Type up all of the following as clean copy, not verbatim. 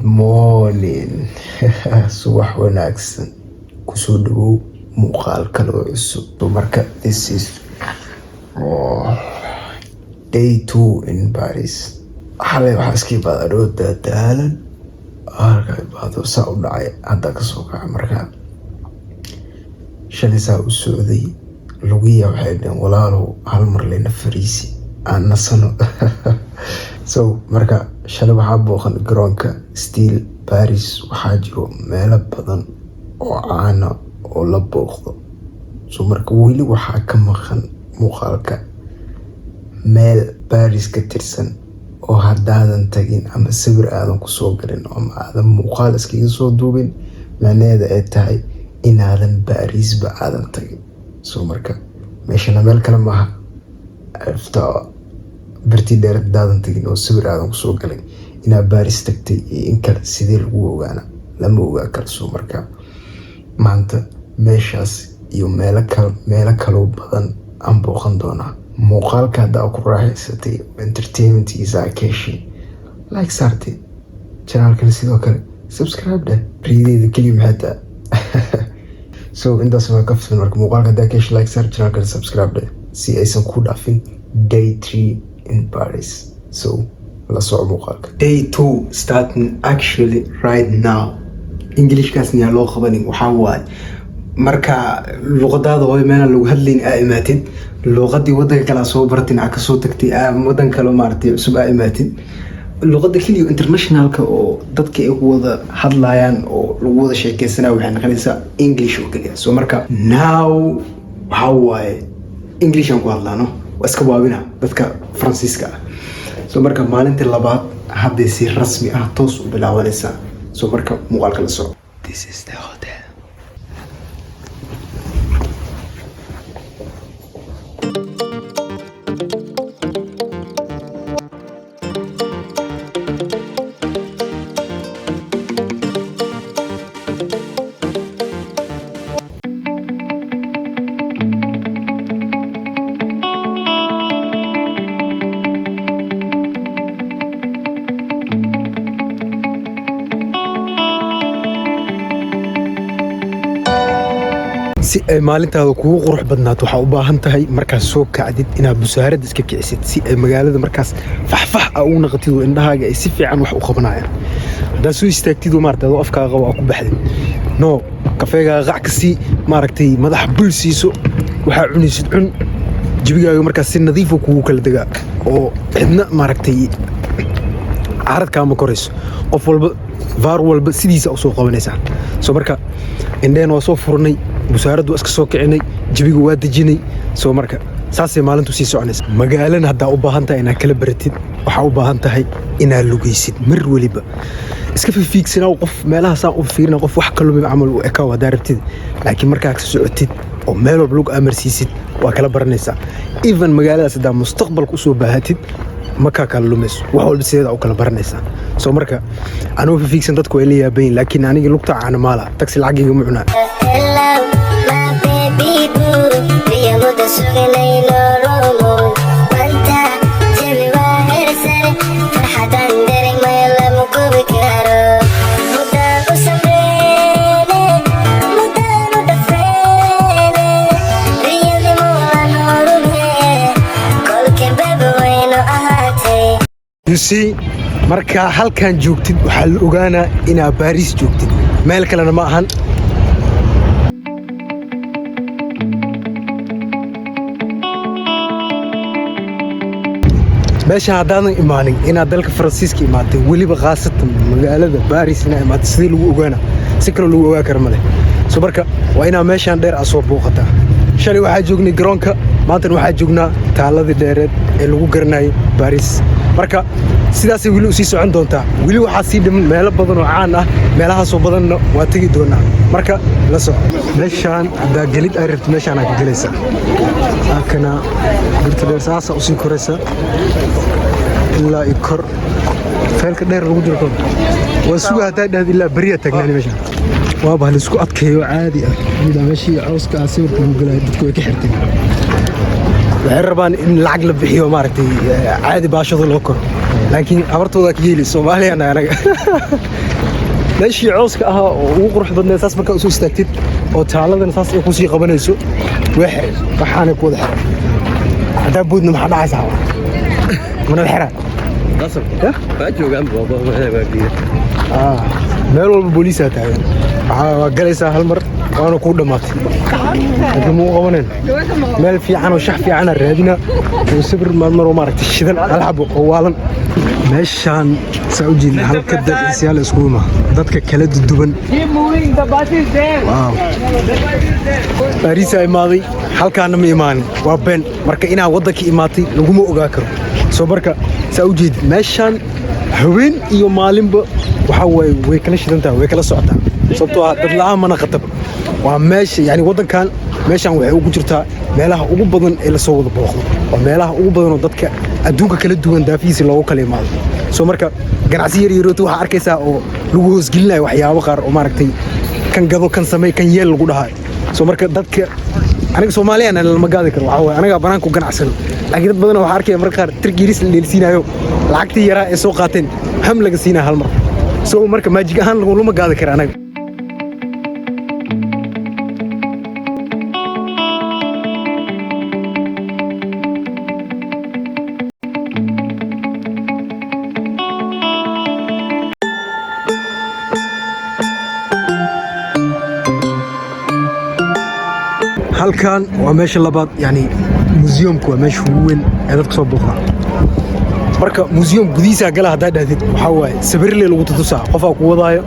Good morning, subax wanaagsan. Kusoo dhawow muuqaal kale oo cusub. Marka this is, oh, day two in Paris. Xalay waxaa iska imaada anoo daadaalan, halka imaado saa u dhacay, hadda kasoo kaca. Marka shalay saa u socday, lugiya waxay dhaheen, "Walaalow, hal mar layna fariisi, aan nasano." So marka shalay waxaa booqan garoonka. Still Paris waxaa jiro meelo badan oo caana oo la booqdo. So marka weli waxaa ka maqan muuqaalka meel Paris ka tirsan oo haddaadan tagin ama sawir aadan kusoo galin ama aadan muuqaal iskaga soo duubin, macnaheeda ay tahay inaadan Parisba aadan tagin. So marka meeshana meel kale maaha, Eiffel. Birtii dheer haddaadan tagin oo sawir aadan kusoo galin, inaad Paris tagtay iyo in kale sidee lagu ogaana? Lama ogaa karo. So marka maanta meeshaas iyo meelo kale, meelo kaloo badan aan booqan doonaa. Muuqaalka haddaa ku raaxaysatay, entertainmentkiisa aa ka heshay, like saartay, channelkana sidoo kale subscribe dheh. Riideeda keliya maxay tahay? So intaas waa kaftan. Marka muuqaalka haddaa ka heshay, like saar, channelkana subscribe dheh si aysan ku dhaafin day three in Paris. So la soco muuqaalka. Day two starting actually right now. Englishkaasna yaa loo qabanin. Waxaa waaye, marka luqadaada hooyo meelaan lagu hadlayn aa imaatid, luqadii wadanka kale aa soo baratin, aa kasoo tagtay, aa wadan kale maaragtay cusub aa imaatid, luqada keliya internationalka oo dadka ay ku wada hadlayaan oo lagu wada sheekeysanaya waxay noqonaysaa English oo keliya. So marka now waxaa waaye English aan ku hadlaano, waa iska waabina dadka Faransiiska ah. So marka maalintii labaad hadday si rasmi ah toos u bilaabanaysaa. So marka muuqaalka la soco. This is the hotel. Si ay maalintaada kugu qurux badnaato, waxaa u baahan tahay markaad soo kacdid inaad busaaradda iska kicisid, si ay magaalada markaas faxfax a ugu naqatid oo indhahaaga ay si fiican wax u qabanayaan. Haddaad soo istaagtid oo maaragtay adoo afkaaga qabo aa ku baxdid, no kafeegaaga qac ka sii, maaragtay, madaxa bul siiso, waxaa cunaysid cun, jibigaaga markaas si nadiifo kugu kala degaa oo cidna maaragtay caarad kaama korayso. Qof walba, vaar walba sidiisa usoo qabanaysaa. So marka indheen waa soo furnay, busaaraddu waa iska soo kicinay, jabiga waa dejinay. So marka saasay maalintu sii soconaysa. Magaalana haddaa u baahan tahay inaad kala baratid, waxaa u baahan tahay inaad lugaysid. Mar weliba iska fifiigsanaaw, qof meelaha saan u fiirina, qof wax kalumi camal u ekaaw haddaa rabtid, laakiin markaa socotid oo meel walba lagu amarsiisid, waa kala baranaysaa. Even magaaladaas haddaa mustaqbalka usoo baahatid, makaa kala lumayso, wax walba sideeda u kala baranaysaa. So marka anuu fifiigsan dadku way la yaabayin, laakiin anigii lugta caana maala taxi lacagayga ma cunaa. Hello, my baby boo. Riya muddo suganay nolol. Maanta jawi waa heer sare. Farxadan dareemayo lama koobi karo. Muddaan u samreene, muddaan u dhafreene. Riyadii waa noolume. Kolkii baby waynu ahaatay. You see, markaa halkan joogtid waxaa la ogaanaa inaa Baariis joogtid, meel kalena ma ahan. Meesha haddaadan imaanin inaad dalka Faransiiska imaatay, weliba khaasatan magaalada Baris inaa imaatay, sidii lagu ogaana? Si kaloo lagu ogaa kara male. So marka waa inaa meeshaan dheer aa soo booqataa. Shalay waxaa joognay garoonka, maantana waxaa joognaa taaladii dheereed ee lagu garanayay Baris. Marka sidaasay weli usii socon doontaa. Weli waxaa sii dhiman meelo badan oo caan ah, meelahaasoo badanna waa tegi doonaa. Marka la soco. Meeshaan haddaa gelid ay rabto, meeshaanaa ka gelaysaa. Halkana birta dheer saasaa usii koraysa ilaa i kor feelka dheer lagu jiro. Kor waa suga haddaa dhahd, ilaa beriyaa taagnaani. Meeshaan waaba halaisku adkeeyo caadi ah. Mida meeshii cawska ah sawirka lagu gelayo dadku way ka xirteen. Waxay rabaan in lacag la bixiyo, maaragtay, caadi baashada loo koro, laakiin habartooda ka yeeli. Soomaaliyana anaga meeshii cooska ahaa oo ugu qurux badneed saas markaa usoo istaagtid oo taaladan saas ay kusii qabanayso, way xireen. Waxaanay ku wada xiran. Haddaa boodna maxaa dhacaysaa? Mana la xiraa? Qasab. Ya? Waa joogaan. Ah, meel walba booliisaa taagan. Waxaa waa galaysaa hal mar, waana kuu dhammaatay. Laakiin muu qabaneen meel fiican oo shax fiicana raadina oo sawir marmar oo maaragtay shidan hal xabo oo waalan. Meeshaan saa u jeedin, halka dalxiisyaal iskugu imaa, dadka kala duduwan. Wow, Baariisaa imaaday, halkaana ma imaanin, waa been. Marka inaa waddanka imaatay laguma ogaa karo. Soo marka saa u jeedid, meeshaan haween iyo maalinba waxaa waaye way kala shidan tahay, way kala socotaa, sababtoo ah dad la'aan mana khatar. Waa meesha yani waddankan meeshaan waxay ugu jirtaa meelaha ugu badan ee lasoo wada booqdo. Waa meelaha ugu badan oo dadka adduunka kala duwan daafihiisa loogu kala imaado. Soo marka ganacsi yar yaroota waxaa arkaysaa oo lagu hoosgelinayo waxyaabo qaar oo maaragtay kan gado, kan samey, kan yeel lagu dhahayo. Soo marka dadka aniga Soomaaliyana lama gaadi karo. Waxaa waaye anaga banaanka ku ganacsano, laakiin dad badan waxaa arkaya marka qaar tirgiris la dheelsiinayo, lacagtii yaraa ee soo qaateen ham laga siinaya hal mar. So marka magic ahaan laguma gaadi kara anaga. Halkan waa meesha labaad, yani museumku waa meesha ugu weyn ee dadka soo booqdaan. Marka museum gudihiisa gala haddaa dhahdid, waxaa waaye sawirle lagu tutusaa, qofaa ku wadaayo,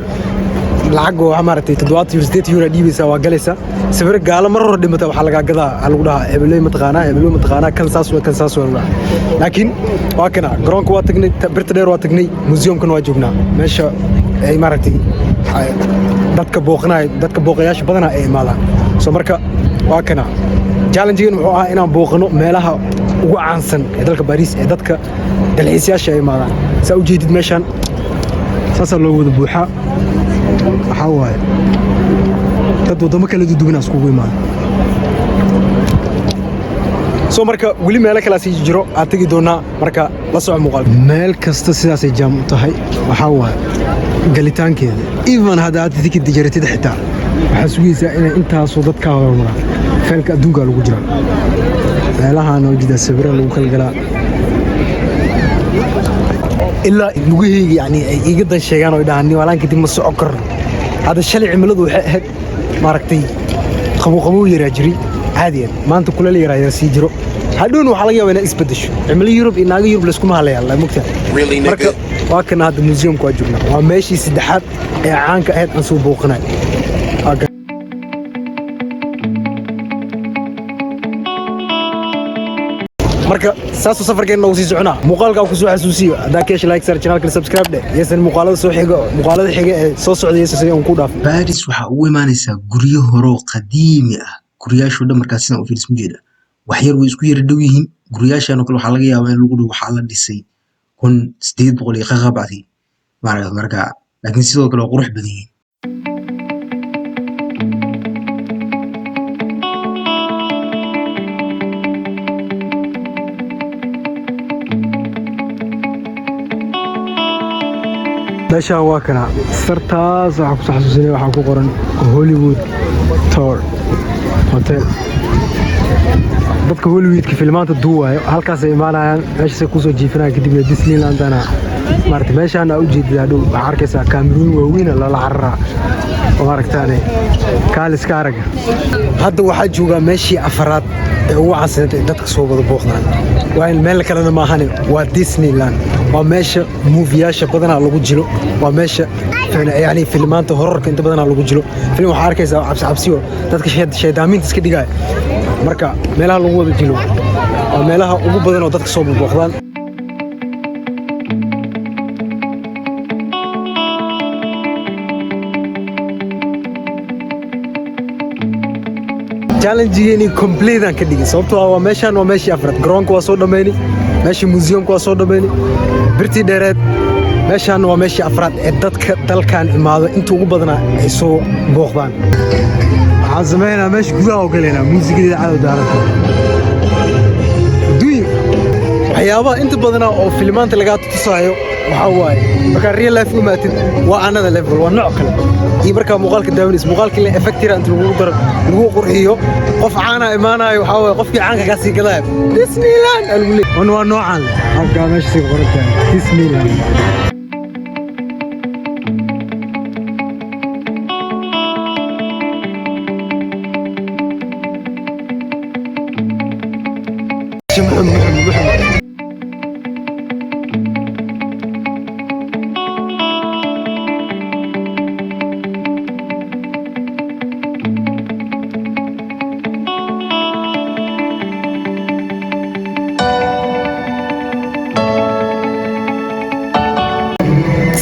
lacag oo maaragtay 70 euro, 80 euro dhiibaysaa, waa galaysaa. Sawir gaalo mar hore dhimata waxaa lagaa gadaa, waxaa lagu dhahaa hebeley mataqaanaa, hebeley mataqaanaa, kan saas waa, kan saas waa lagu dhahaa. Laakiin waa kana garoonka waa tagnay, birta dheer waa tagnay, museumkana waa joognaa, meesha ay maaragtay dadka booqanaya, dadka booqayaasha badanaa ay imaadaan. So marka waa kana challengegan wuxuu ahaa inaan booqano meelaha ugu caansan ee dalka Baariis ee dadka dalxiisayaasha ay imaadaan. Saa u jeedid, meeshaan saasaa loo wada buuxaa. Waxaa waaye dad waddamo kala duduwanaa iskugu imaada. So marka weli meelo kalaa sii jiro aad tegi doonaa. Marka la soco muuqaalka. Meel kasta sidaasay jam u tahay. Waxaa waaye galitaankeeda, even hadda aad tikid jaratid xitaa, waxaa sugaysaa inay intaasoo dadkaa hormaraa. Feelka adduunkaa lagu jiraa. Meelahaan oo jida sawira lagu kala galaa ilaa lugahayga yani ay iiga dan sheegaan oo ay dhahaan waalaan kadib ma socon karno. Hadda shalay cimiladu waxay ahayd maaragtay qabow, qabow yaraa jiray caadiyan. Maanta kuleel yaraa yar sii jiro. Hadhowna waxaa laga yaabaa inay isbedesho cimilo. Yurub iyo naaga Yurub layskuma hadlayaa, mogtahay? Really, marka nigga? Waa kana hadda museumka waa joognaa. Waa meeshii saddexaad ee caanka ahayd aan soo booqanay. Waa marka saasuu safarkeenna noogu sii soconaa. Muuqaalkaa kusoo xasuusiyo, haddaa keesha like sar, channelka subscribe dheh, yeesan muuqaalada soo xiga, muuqaalada xiga ee soo socda yeesan aan ku dhaafin. Baris waxaa ugu imaanaysaa guryo horoo qadiimi ah. Guryaashoo dhan markaa sidan u fiirsan jeeda, wax yar way isku yara dhow yihiin. Guryaashan oo kale waxaa laga yaabaa in lagu dhaho waxaa la dhisay 1800 iyo qaqabacdii maaragta. Marka laakiin sidoo kale waa qurux badan yihiin. Meeshaan waa kana sartaas waxaa kusoo xasuusinaya, waxaa ku qoran Hollywood Tower Hotel. Dadka Hollywoodka filmaanta duuwayo halkaasay imaanayaan, meeshaasay kusoo jiifanayaan, kadibna Disneylandana maaragta meeshaan aa ujeedid. Hadhow waxaa arkaysaa kaamirooyin waaweyn lala cararaa oo maaragtaane kaaliska araga. Hadda waxaa joogaa meeshii afaraad ee ugu caansaneed ee dadka soo wada booqdaan. Waa in meel kalena maahane, waa Disneyland. Waa meesha movieyaasha badanaa lagu jilo. Waa meesha yani filmaanta horarka inta badanaa lagu jilo. Film waxaa arkaysaa cabsi cabsiyo dadka shaydaamiinta iska dhigaya. Marka meelaha lagu wada jilo waa meelaha ugu badan oo dadka soo booqdaan. Challengegeeni complete aan ka dhigay, sababtoo ah waa meeshaan, waa meeshii afraad. Garoonka waa soo dhammayni, meeshii museumka waa soo dhammayni, birtii dheereed. Meeshaan waa meeshii afraad ee dadka dalkan imaado inta ugu badanaa ay soo booqdaan. Waxaan sameynaa meesha gudaha oo galaynaa, muusigadeeda cadow daaranta. Waxyaabaha inta badanaa oo filmaanta lagaa tusaayo waxaa waaye, markaa real life u imaatid, waa another level, waa nooc kale. Iyo markaa muuqaalka daawanaysa, muuqaalka ile effect yara inta lagugu daro, lagu qurxiyo, qof caana imaanayo, waxaa waaye qofkii caanka kaa sii gadaayo. Disneyland aa lagu leeyahay, waa noocaan leh. Halkaa meesha sii qoran tahay Disneyland. Muxum, muxum, muxum.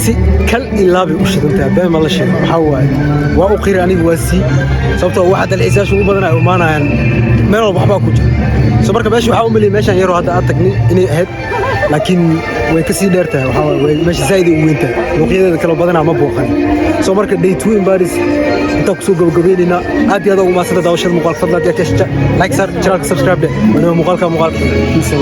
Si kal ilaabay u shidantahay, been ma la sheego. Waxaa waaye, waa u qiri aniga, waa sii sababtoo waxa dalxiisayaasha ugu badan ay imaanayaan, meel walba waxbaa ku jira. So marka meesha waxaa u maliyay meeshan yaroo hadda aad tagnay inay ahayd, laakiin way ka sii dheer tahay. Waxaa waaye meesha zaa'id ay u weyn tahay, luuqyadeeda kale badanaa ma booqan. So marka day 2 in Paris intaan kusoo gabagabaynaynaa. Aad iyo aad ugu mahadsantahay daawashada muuqaalka. Fadlan haddii aad ka hesha, like saar, channelka subscribe dheh. Waniba muuqaalka. Peace and love.